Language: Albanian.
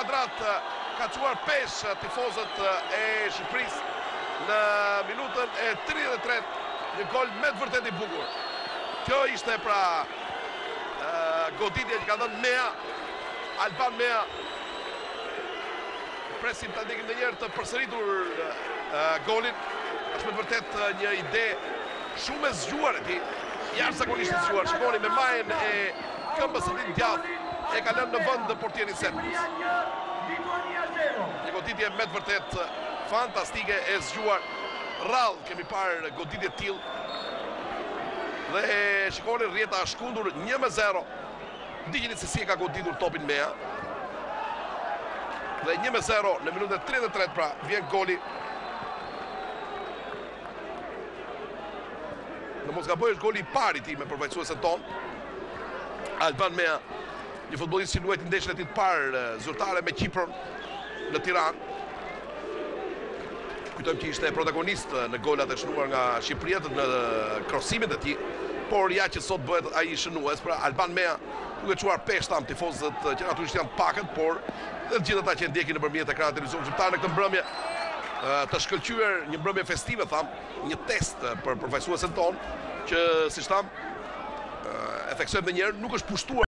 kuadrat ka çuar peshë tifozët e Shqipërisë në minutën e 33, një gol me të vërtetë i bukur. Kjo ishte pra goditja që ka dhënë Mea, Alban Mea. Presim ta ndjekim edhe një herë të përsëritur golin. Është me të vërtetë një ide shumë e zgjuar e tij, jashtëzakonisht e zgjuar. Shikoni me majën e këmbës së tij të djathtë e ka lënë në vend portierin serb. Një goditje me të vërtetë fantastike e zgjuar. Rrallë kemi parë goditje të tillë. Dhe shikoni rrjeta është shkundur 1-0. Ndiqeni se si e ka goditur topin Mea. Dhe 1-0 në minutën e 33 pra vjen goli. Në mos gaboj është goli i parë i tij me përfaqësuesen tonë. Alban Mea, një futbollist që luajti ndeshjen e tij të parë zyrtare me Qipron në Tiranë. Kujtojmë që ishte protagonist në golat e shënuar nga Shqipëria në krosimet e tij, por ja që sot bëhet ai shënues, pra Alban Mea duke çuar peshë thamë tifozët që natyrisht janë të pakët, por dhe të gjithë ata që e ndjekin nëpërmjet ekranit televizionit shqiptar në këtë mbrëmje të shkëlqyer, një mbrëmje festive thamë, një test për përfaqësuesen tonë që siç thamë e theksojmë edhe një herë nuk është pushtuar.